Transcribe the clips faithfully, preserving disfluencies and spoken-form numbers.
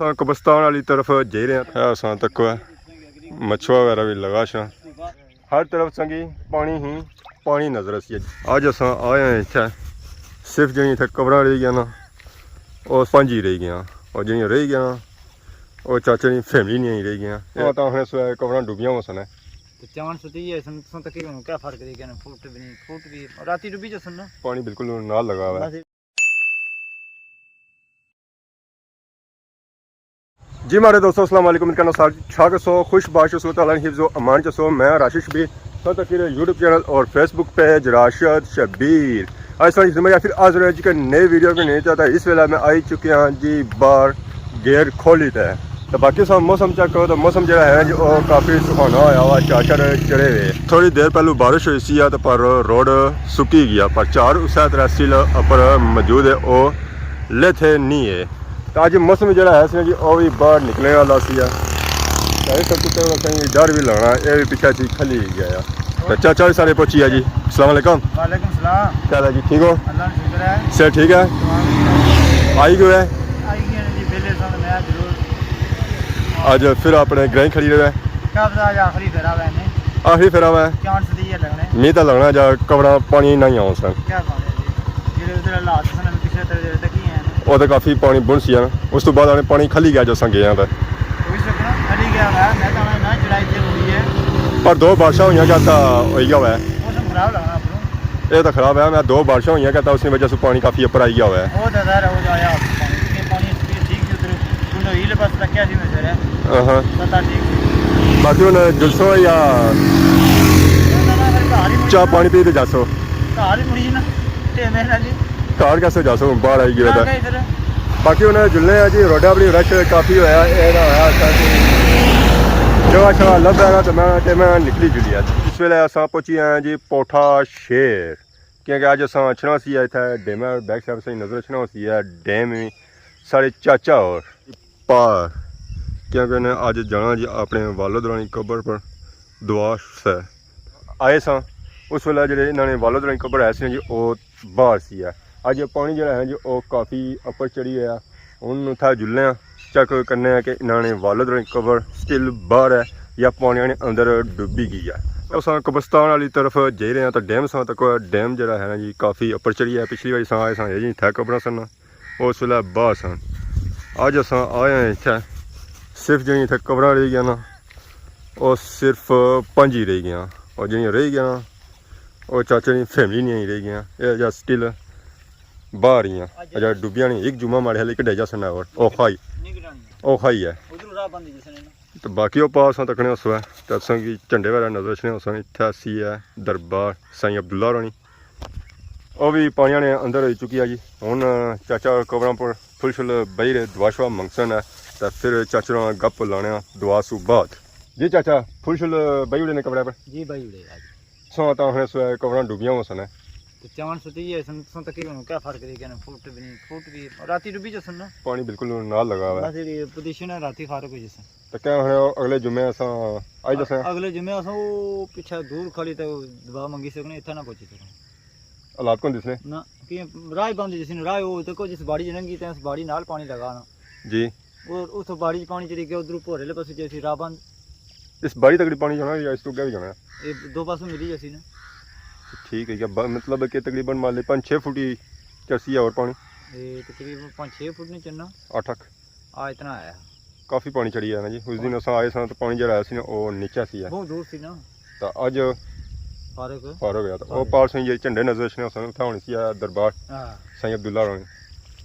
اساں قبرستان والی طرف جائی رہے ہیں۔ اے اساں تک مچھوا وغیرہ بھی لگا شا۔ ہر طرف سنگی پانی ہی پانی نظر اسی۔ اج اساں آئے ہیں اتھے، صرف جیہڑیاں اتھے قبراں رہی گیاں نا، او پنج ہی رہی گیاں، اور جیہڑیاں رہی گیاں نا، او چاچے نی فیملی نیاں ہی رہی گیاں۔ او تاں ہن اس ویلے قبراں ڈوبیاں ہوسن۔ تے چانس تے یہ سن، تساں تقریباً کیا فرق رہی گیا نا، فٹ بھی نہیں، فٹ بھی راتی ڈوبی جسن نا۔ پانی بالکل نال لگا ہوا ہے۔ بس۔ جی ماڑے دوستو، السلام علیکم، امید کرنا سارے ٹھاک سو، خوش باش سو، تعالیٰ نے حفظ و امان چ سو۔ میں راشد شبیر، تساں تکی رہے یوٹیوب چینل اور فیس بک پیج راشد شبیر۔ اج تساں کی خدمت پھر حاضر ہاں جی کہ نئی ویڈیو کے نہیں چاہتا۔ اس ویلے میں آئی چکے ہاں جی باہر گیٹ کھولی تے۔ تو باقی سب موسم چیک کرو تو موسم جڑا ہے نا جی، او کافی سہانا ہویا ہوا، چاچڑ چڑھے ہوئے۔ تھوڑی دیر پہلو بارش ہوئی سی آ، تو پر روڈ سکی گیا، پر چار اسے طرح سٹل اپر موجود ہے، او لیتھے نہیں ہے۔ تو اج موسم جڑا ہے سی جی، او بھی باہر نکلنے والا سی ہے۔ تو اس کتے کو کہیں ڈر بھی لگنا، اے بھی پیچھے چیز کھلی گیا ہے۔ تو چاچا بھی سارے پہنچی ہے جی۔ السلام علیکم۔ وعلیکم السلام۔ کیا حال ہے جی، ٹھیک ہو؟ اللہ کا شکر ہے۔ صحت ٹھیک ہے؟ تمام ٹھیک ہے؟ آئی گئے ہے؟ آئی گئے ہیں جی، پہلے سن میں ضرور۔ اج پھر اپنے گرائیں کھڑی رہے۔ کیا پتا اج آخری پھیرا ہوئے نے۔ آخری پھیرا ہوئے۔ چانس دی ہے لگنے۔ می تو لگنا جا کبڑا پانی نہ ہی آؤں سن۔ کیا پانی ہے جی؟ جڑے ادھر حالات سن، پچھلے تھوڑے دیر تک ہی ہیں۔ وہ تو کافی پانی بن سی ہے نا۔ اس تو بعد آنے پانی کھلی گیا جو اساں گئے ہیں تے۔ کوئی شک نہ، کھلی گیا ہوا ہے۔ میں تو آنا نہ چڑھائی تے ہوئی ہے۔ پر دو بارشاں ہوئیاں کیا تا ہوئی گیا ہوا ہے۔ موسم خراب لگنا اپنوں۔ یہ تو خراب ہے، میں دو بارشاں ہوئیاں کیا تا اس کی وجہ سے پانی کافی اوپر آئی گیا ہوا ہے۔ وہ تو ظاہر ہے، وہ جو آیا پانی، یہ پانی اس کی ٹھیک سی ادھر، کنڈو ہیل بس تکیا سی میں سر ہے۔ ہاں ہاں۔ پتہ ٹھیک سی۔ باقی ہن جلسو یا نہ، نہ، نہ، پھر گھر ہی مڑی چاہ نا۔ پانی پی تے جاسو۔ گھر ہی مڑی نا، ٹیمے نال ہی۔ گھر کیسے جاسو؟ باہر آئی گیا تھا۔ ادھر۔ باقی ہن جلنے ہیں جی، روڈا بڑی رش کافی ہویا، اے نہ ہویا اساں کی جگہ شگہ لبھے نا تے میں، تے میں نکلی جلی اج۔ اس ویلے اساں پہنچی آئے ہیں جی پوٹھا شیر، کیونکہ اج اساں اچھنا سی اتھے ڈیمے بیک سائیڈ سے نظر اچھنا سی ہے ڈیم ہی ساڑے چاچا اور پار، کیونکہ انہیں اج جانا جی اپنے والد ہورانی قبر پر دعا سے آئے ساں۔ اس ویلے جڑے انہاں نے والد ہورانی قبر ہے سی جی، او باہر سی ہے۔ اج پانی جڑا ہے جی، او کافی اپر چڑھی گیا۔ ہن اتھا جلنے آں، چیک کرنے آں کہ انہاں نے والد ہورانی قبر سٹل باہر ہے یا پانی نے اندر ڈبی گئی ہے۔ اساں قبرستان والی طرف جائی رہے ہیں تو ڈیم ساں تک ڈیم جڑا ہے نا جی، کافی اپر چڑھی ہے۔ پچھلی واری ساں آئے ساں جی، اتھے قبراں سن۔ اس ویلے باہر سن۔ اج اساں آئے ہیں اتھے، صرف جیہڑیاں اتھے قبراں رہی گیاں نا، او صرف پنج ہی رہی گیاں، اور جیہڑیاں رہی گیاں نا، او چاچے نی فیملی نیاں ہی رہی گیاں۔ اے جا سٹل باہر ہی آں۔ اجا ڈبیاں نہیں، ایک جمعہ ماڑے خیال ایک ڈیجا سنا اور او کھائی، او کھائی ہے۔ ادھروں راہ بند ہی جسے نے نا۔ تو باقی او پاس تکنے اس وقت تے اساں کی جھنڈے وغیرہ نظر اچھنے، اساں اتھے سی ہے دربار سائیں عبداللہ ہورانی۔ او وی پانیاں نے اندر ہوئی چکی ہے جی۔ ہن چاچا قبراں پر پھل شل بئی رہے، دعا شعا منگسن ہے، تے پھر چاچا نال گپ لانے آں دعا سوں بعد۔ جی چاچا، پھل شل بئی اڑے نے قبرے پر؟ جی، بئی اڑے آج۔ سو تاں ہن اس ویلے قبراں ڈوبیاں ہوسن۔ تے چانس تے یہ سن، سن تقریباً کیا فرق رہی گیا نا، فٹ بھی نہیں، فٹ بھی راتی ڈوبی جسن نا۔ پانی بالکل نال لگا ہوا ہے۔ بس یہ پوزیشن ہے، راتی فارغ ہو جسن۔ تے کیا ہن اگلے جمعے اساں آئی جسن؟ اگلے جمعے اساں او پچھے دور کھڑی تے دعا منگی سکنے، اتھا نہ پہنچی سکنے۔ حالات کون دسنے؟ نہ، کہ راہ بند جس نے راہ او تکو جس باڑی جنگی تے اس باڑی نال پانی لگا نا۔ جی۔ اور اتھوں باڑی پانی چڑھی گیا، ادھروں پورے لے پاسے جیسی راہ بند۔ اس باڑی تک پانی جانا یا اس تو اگے بھی جانا ہے؟ یہ دو پاسوں ملی جیسی نا۔ ٹھیک ہے، یا ب-، مطلب کہ تقریباً مان لے پانچ چھ فٹ ہی چڑھسی ہے اور پانی؟ یہ تقریباً پانچ چھ فٹ نہیں چڑھنا۔ اٹھ اک۔ آ اتنا آیا۔ کافی پانی چڑھی آیا نا جی۔ اس دن اساں آئے ساں تو پانی جڑا آیا سی نا، او نیچا سی ہے۔ بہت دور سی نا۔ تو اج فارغ۔ فارغ ہویا۔ تو او پار سائیں جی جھنڈے نظر اچھنے سن، اتھا ہونی سی ہے دربار ہاں۔ سائیں عبداللہ ہونی۔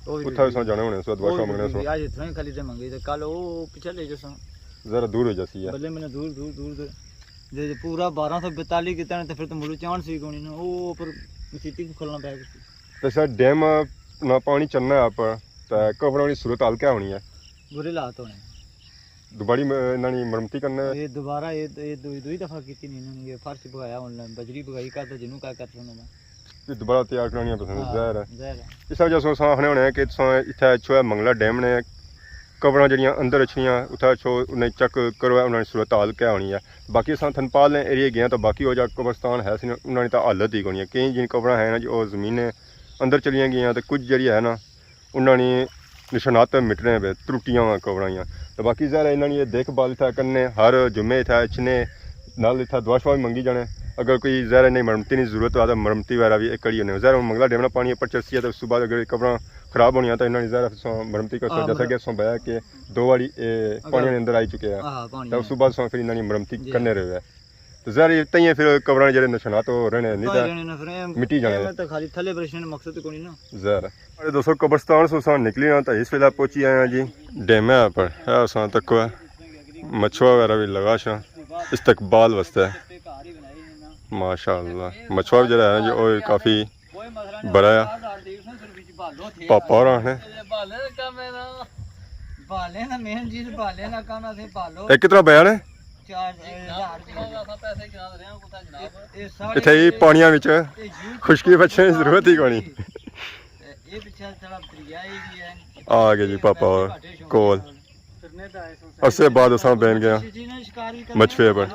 او بھی اتھا اساں جانے ہونے سو، دعا شعا منگنے سو۔ اج اتنا ہی خالی تے منگی تے کل او پچھے لے جساں۔ ذرا دور ہو جاسی ہے۔ بلے میں نے دور، دور، دور، دور۔ جے، جے پورا بارہ سو بیتالی کیتا نا تے پھر تو ملو چانس ہی کونی نا۔ او پر مسیتی کو کھلنا پے گیا۔ تے سر ڈیم نہ پانی چڑھنا ہے اپر، تے قبراں نی صورت حال کیا ہونی ہے؟ برے حالات ہونے۔ دوباری م-، انہاں نی مرمتی کرنا ہے؟ یہ دوبارہ یہ، یہ دوئی، دوئی دفعہ کیتی نہیں انہوں نے، یہ فرش بگایا انہوں نے، بجری بگائی کر تے جنوں کا کر انہوں نے۔ یہ دوبارہ تیار کرانی ہے پسند، ہاں، ظاہر ہے۔ ظاہر ہے۔ اس وجہ سے اساں آخنے ہونے ہیں کہ تساں اتھے اچھو ہے منگلا ڈیم نے، قبراں جڑیاں اندر اچھنیاں، اتھے اچھو انہیں چیک کرو ہے، انہاں نی صورت حال کیا ہونی ہے۔ باقی اساں تھنپال نے ایریے گئے ہیں تو باقی او جا قبرستان ہے سی نا، انہاں نی تاں حالت ہی کونی ہے۔ کئی جن قبراں ہیں نا جو زمین نے اندر چلیاں گئیاں تے کچھ جڑی ہے نا، انہاں نی نشانات مٹنے پے، ترٹیاں واں قبراں ایاں۔ تے باقی ظاہر ہے انہاں نی یہ دیکھ بھال اتھا کرنے، ہر جمعے اتھا اچھنے، نال اتھا دعا شعا بھی منگی جانے۔ اگر کوئی ظاہر ہے نہیں مرمتی نی ضرورت ہوئے تے مرمتی وغیرہ بھی ایک کڑی ہونے۔ ظاہر ہے منگلا ڈیم نا پانی اپر چڑھسی ہے تے اس تو بعد اگر قبراں خراب ہونیاں تے انہاں نی ظاہر ہے تساں مرمتی کرسو، ہاں، جیسا کہ مطلب اساں بیا کہ دو واری اے اگر پانی نے اندر آئی چکے ہیں۔ ہاں، پانی تے اس تو بعد اساں پھر انہاں نی مرمتی جی۔ کرنے رہے۔ تے ظاہر ہے تئیں پھر قبراں نے جڑے نشانات او رہنے نہیں پائے تے رہنے نہ پھر اے، مٹی جانے۔ اے میں تے خالی تھلے برشنے نے مقصد تے کوئی نہیں نا۔ ظاہر ہے۔ ارے دوستو، قبرستان سو اساں نکلی نا تے اس ویلے پہنچی آئے ہیں جی ڈیمے پر۔ اے اساں تکو ہے مچھوا وغیرہ بھی لگا شاں استقبال واسطے۔ ماشاءاللہ مچھوا بھی جڑا ہے نا جی او کافی بڑا ہے۔ پاپا اور آنے۔ اے کتنا بیا نے؟ اتھے ہی پانیاں وچ خشکی بچنے دی ضرورت ہی کونی۔ آ گئے جی پاپا اور کول۔ عرصے بعد اساں بین گیا مچھوے پر۔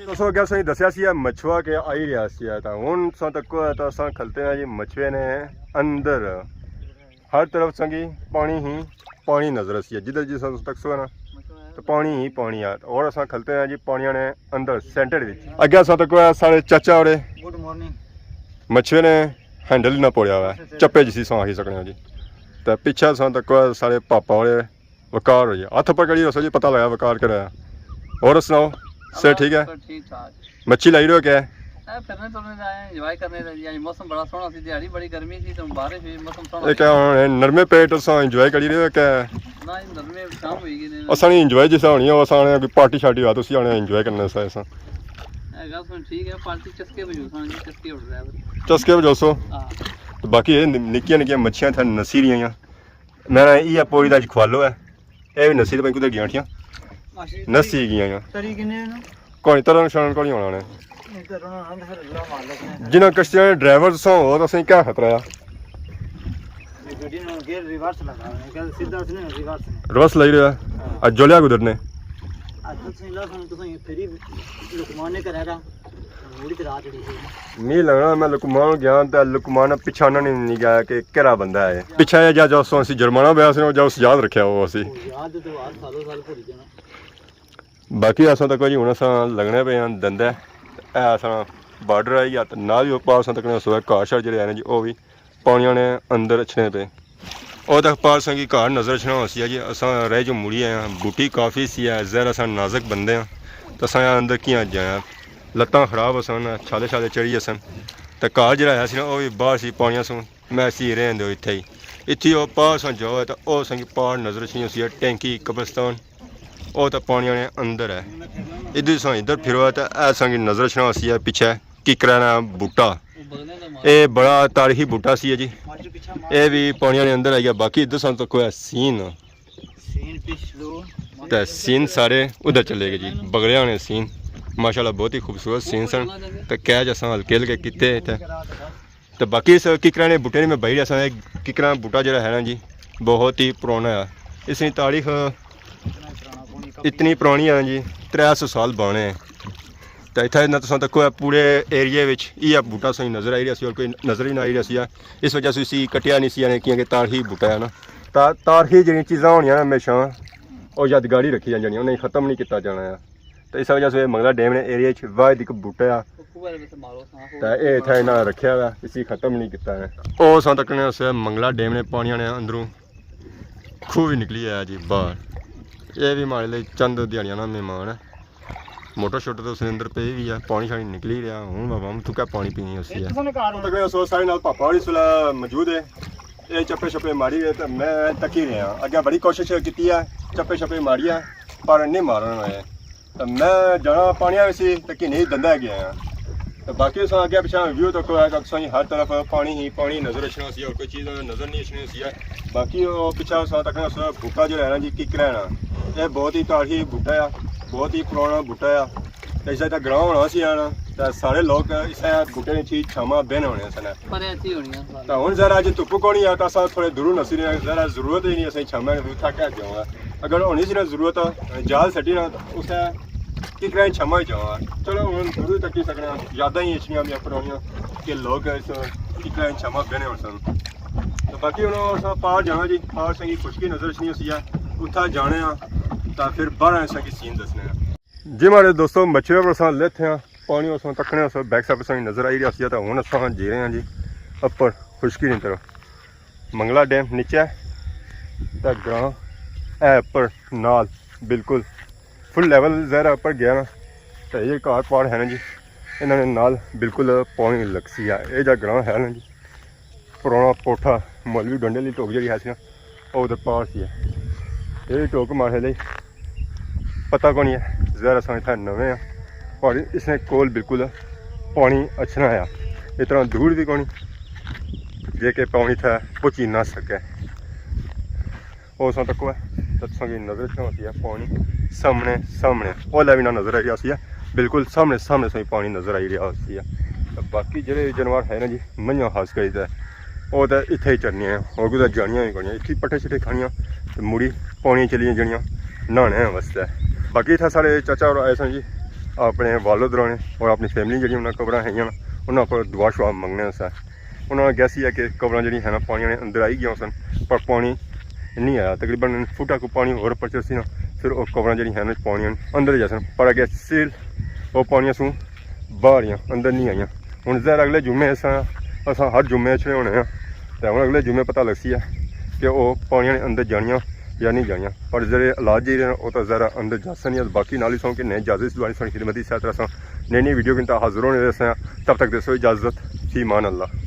تساں اگے اساں دسیا سی اے مچھوا کہ آئی رہیا سی اے، تاں ہن تساں تکو ہے تاں اساں کھلتے ہیں جی مچھوے نے اندر۔ ہر طرف سنگی پانی ہی پانی نظر اسی ہے، جدھر جس تک سو نا تو پانی ہی پانی ہے۔ اور اساں کھلتے ہیں جی پانیاں نے اندر سینٹر وچ۔ اگے اساں تکو ہے سارے چاچا اور گڈ مارننگ۔ مچھوے نے ہینڈل نہ پوڑیا ہوا ہے، چپے جسی سو آخی سکنے ہو جی۔ تے پیچھے اساں تکو ہے سارے پاپا اور وقار ہوئی ہے۔ ہاتھ پکڑی رسو جی، پتہ لگا وقار کہڑا ہے۔ اور سناؤ، صحت ٹھیک ہے؟ ٹھیک ٹھاک۔ مچھی لائی رہے ہو کیا؟ اے پھرنے ترنے جائیں، انجوائے کرنے تے جی۔ اج موسم بڑا سوہنا سی، دیہاڑی بڑی گرمی سی تے بارش ہوئی، موسم سوہنا اے سی۔ کیا ہن نرمے پیٹ اساں انجوائے کری رہے ہو کیا؟ نہ، نرمے شام ہوئی گئے نے۔ اساں نی انجوائے جس ہوئی ہے، اساں نے کوئی پارٹی شارٹی ہوا، تسی آنے انجوائے کرنے سے اساں۔ اے گل سن ٹھیک ہے، پارٹی چسکے بجو ساں جی، چسکے اڑ رہا ہے۔ چسکے بجو سو۔ ہاں۔ تے باقی اے نکیاں نکیاں مچھیاں تھے نسی رہیاں۔ میں نے یہ پوری دا اج کھوالو ہے۔ اے وی نسی تے پتہ کدھر گیاں اٹھیاں۔ ماشاءاللہ۔ نسی گیاں یا۔ تری کنے نا؟ کوئی ترن شرن کوئی ہونا نے۔ نہیں، ترن ہونا تے پھر اللہ مالک نے۔ جنہاں کشتیاں نے ڈرائیور سو ہو تو اسیں کیا خطرہ ہے؟ یہ گڈی نو گیئر ریورس لگا ہے، کہ سیدھا اس نے ریورس نے۔ ریورس لگی رہا ہے۔ ہاں۔ اج جولیا کدھر نے؟ اج تسیں لا سن، تسیں پھر ہی لقمان نے کرا رہا۔ می لگنا میں لقمان گیا تے لقمان پچھانا نہیں، نہیں گیا کہ کہڑا بندہ ہے۔ پچھا یہ جا جو سو اسی جرمانہ پیا سی، جو اس یاد رکھیا وہ اسی۔ یاد تو ہر سالوں سال بھول جانا۔ باقی اساں تک جی ہن اساں لگنے پے ہیں دندے۔ اے اساں بارڈر آئی گیا تے نال ہی اوپر اساں تکنے سو گھر شر جڑے ہیں جی، او بھی پانیاں نے اندر اچھنے پے۔ او تک پار ساں کی گھر نظر اچھنا ہوسی ہے جی، اساں رہ جو مڑی آئے ہیں، بوٹی کافی سی ہے، ظاہر اساں نازک بندے ہیں، تے اساں اندر کیاں جایا؟ لتاں خراب اسن، چھالے شالے چڑھی اسن، تے گھر جڑا ہے سی نا، او بھی باہر سی پانیاں سوں، میں سی رہن دو اتھے ہی۔ اتھی او پار ساں جاؤ تے او ساں کی پار نظر اچھنی ہوسی ہے، ٹینکی، قبرستان، او تے پانیاں نے اندر ہے۔ ادھر ساں ادھر پھرو تے اے ساں کی نظر اچھنا ہوسی ہے، پچھے ککرا نا بوٹا۔ اے بڑا تاریخی بوٹا سی ہے جی۔ اے بھی پانیاں نے اندر آئی گیا۔ باقی ادھر ساں تک کوئی سین۔ سین پچھلو۔ تے سین سارے ادھر چلے گئے جی، بگڑے آنے سین۔ ماشاءاللہ بہت ہی خوبصورت سین سن۔ تے کیچ اساں ہلکے ہلکے کیتے تے۔ تے باقی اس ککراں نے بوٹے نے میں بائی رہا ساں، ککراں بوٹا جڑا ہے نا جی، بہت ہی پرانا ہے۔ اس کی تاریخ اتنی پرانی ہے نا جی، ترے سو سال بانے ہیں۔ تے اتھا نہ تساں تکو ہے پورے ایریے وچ ایہہ بوٹا ساں نظر آئی رہیا سی، اور کوئی نظر ہی نہ آئی رہیا سی۔ اس وجہ سے اسی کٹیا نہیں سی، یعنی کیونکہ تاریخی بوٹا ہے نا۔ تا-، تاریخی جڑیاں چیزاں ہونیاں نا ہمیشہ او یادگاری رکھی جانیاں، انہیں ختم نہیں کیتا جانا ہے۔ تے اس وجہ سے منگلا ڈیم نے ایریے وچ واحد ایک بوٹا ہے۔ تے اے اتھا انہاں رکھیا ہوا، اسی ختم نہیں کیتا ہے۔ او ساں تکنے اسے منگلا ڈیم نے پانیاں نے اندروں کھوہ بھی نکلی آیا جی باہر۔ اے بھی ماڑے لئی چند دیہاڑیاں نا مہمان ہے۔ موٹر شوٹر تو اس نے اندر پئی ہوئی ہے، پانی شانی نکلی رہیا۔ ہن بابا ہم تو کیا پانی پینی ہوسی ہے۔ تساں نے گھر تک سو سارے نال پاپا ہوری اس ویلے موجود ہے۔ اے چپے شپے ماری رہے تے میں تکی رہیا۔ اگے بڑی کوشش کیتی ہے چپے شپے ماریاں، پر نہیں مارن ہوئے۔ تے میں جانا پانی آ سی تے کھنی دندا گیا ہاں۔ تے باقی اساں اگے پچھے ویو تکو ہے کہ تساں ہر طرف پانی ہی پانی نظر اچھنا سی، اور کوئی چیز نظر نہیں اچھنی سی ہے۔ باقی او پچھے اساں تکنا اس بوٹا جڑا ہے نا جی، ککرا ہے نا، اے بہت ہی تاریخی بوٹا ہے، بہت ہی پرانا بوٹا ہے۔ تے اس طرح گراں ہونا سی ہے نا، تے سارے لوگ اس بوٹے نے چیز چھاما بہنے ہونے سن۔ پر ایسی ہونی ہے۔ تے ہن ذرا اج دھپ کونی آ، تے اساں تھوڑے دوروں نسی رہے ہیں، ذرا ضرورت ہی نہیں اساں چھاما نے، اتھا کیا جاؤں گا۔ اگر ہونی سی نا ضرورت، جال سٹی نا، تے اسے ککرا چھاما ہی جاؤں گا۔ چلو ہن دوروں تکی سکنا، یاداں ہی اچھنیاں میاں پرانیاں کہ لوگ اس ککرا چھاما بہنے ہونے سن۔ باقی ہن اساں پار جانا جی، پار اساں کی خشکی نظر اچھنی ہوسی ہے، اتھا جانے آں تاں پھر باہر اساں کی سین دسنے آں۔ جی ماڑے دوستو، مچھرے پر اساں لیتھے آں، پانی اساں تکنے آں، بیک سائیڈ اساں کی نظر آئی رہیا سی، تاں ہن اساں جی رہے آں جی اپر خشکی نی طرف۔ منگلا ڈیم نیچے ہے، تاں گراں اے اپر نال بالکل فل لیول ظاہر ہے اپر گیا نا، تاں یہ گھر پار ہے نا جی، انہاں نے نال بالکل پانی لگسی ہے۔ اے جا گراں ہے نا جی، پرانا پوٹھا مولوی ڈنڈے آلی ٹوک جیڑی ہے سی نا، او ادھر پار سی ہے۔ یہ ٹوک ماڑے لئی پتہ کونی ہے، ظاہر اساں اتھا نویں آں، اور اس نے کول بالکل پانی اچھنا آیا، اتنا دور بھی کونی جے کہ پانی اتھا پہنچی نہ سکے۔ او اساں تکو ہے، تاں تساں کی نظر اچھنا ہوسی ہے پانی سامنے، سامنے اولا بھی نہ نظر آئی رہیا سی ہے، بالکل سامنے سامنے اساں کی پانی نظر آئی رہیا ہوسی ہے۔ تاں باقی جڑے جانور ہے نا جی، منجھاں خاص کری تے او تے اتھے ہی چرنیاں ہیں، اور کتھے جانیاں ہی کونی، اتھے ہی پٹھے شٹھے کھانیاں تے مڑی پانی چلی جانیاں نہانے واسطے۔ باقی اتھے سارے چاچا اور آئے سن جی، اپنے والد ہوراں نے اور اپنی فیملی جڑی انہاں قبراں ہیاں، انہاں پر دعا شعا منگنے واسطے۔ انہاں نے کہیا سی کہ قبراں جڑی ہے نا پانی نے اندر آئی گیاں سن، پر پانی نہیں آیا۔ تقریباً فٹا کو پانی ہور پچھے سی نا، پھر او قبراں جڑی ہے نا پانی اندر جا سن، پر اگے سیل او پانی اسوں باہر آیاں، اندر نہیں آیاں۔ ہن ظاہر اگلے جمعے اساں، اساں ہر جمعے اچھنے ہونے آں، تے ہن اگلے جمعے پتہ لگسی ہے کہ او پانی نے اندر جانیاں یا نہیں جانیاں۔ پر جڑے حالات جی رہے ہیں، او تاں ظاہر اندر جاسن یا باقی نال ہی سوں کہ نئے جہاز اس دوارے سن خدمتی ساتھ اساں نئی نئی ویڈیو کنتا حاضر ہونے رہے ہیں۔ تب تک دیسو اجازت، فی امان اللہ۔